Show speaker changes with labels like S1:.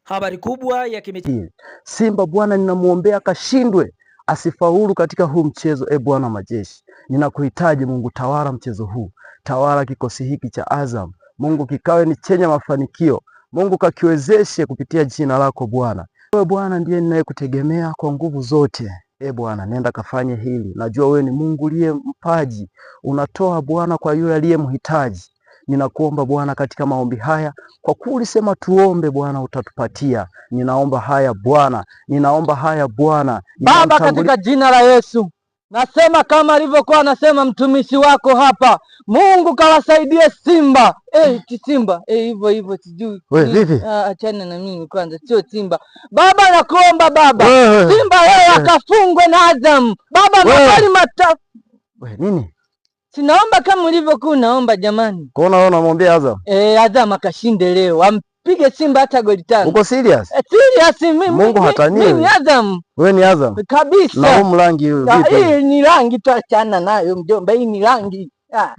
S1: Habari kubwa ya kimichezo.
S2: Simba Bwana, ninamwombea akashindwe, asifaulu katika huu mchezo. E Bwana majeshi, ninakuhitaji Mungu, tawala mchezo huu, tawala kikosi hiki cha Azam. Mungu, kikawe ni chenye mafanikio. Mungu, kakiwezeshe kupitia jina lako Bwana. Wewe Bwana ndiye ninayekutegemea kwa nguvu zote. E Bwana, nenda kafanye hili. Najua wewe ni Mungu uliye mpaji, unatoa Bwana kwa yule aliye mhitaji. Ninakuomba Bwana katika maombi haya, kwa kuwa ulisema tuombe Bwana utatupatia. Ninaomba haya Bwana, ninaomba haya Bwana.
S3: Baba, katika jina la Yesu nasema kama alivyokuwa anasema mtumishi wako hapa, Mungu kawasaidie Simba. Eh, Simba hivyo hivyo sijui.
S2: Wewe vipi?
S3: Ah, achana na mimi kwanza, sio Simba. Baba nakuomba baba, Simba leo akafungwe na Azam baba, magoli matatu.
S2: Wewe nini?
S3: Sinaomba kama ulivyokuwa unaomba jamani.
S2: Kwa hiyo unamwambia Azam?
S3: Eh, Azam akashinde leo, ampige Simba hata goli 5.
S2: Uko serious?
S3: Eh, serious mimi.
S2: Mungu hatani.
S3: Mimi Azam.
S2: Wewe ni Azam?
S3: Kabisa.
S2: Na huu mrangi huyu vipi?
S3: Hii ni rangi tu, achana nayo mjomba, hii ni rangi. Ah.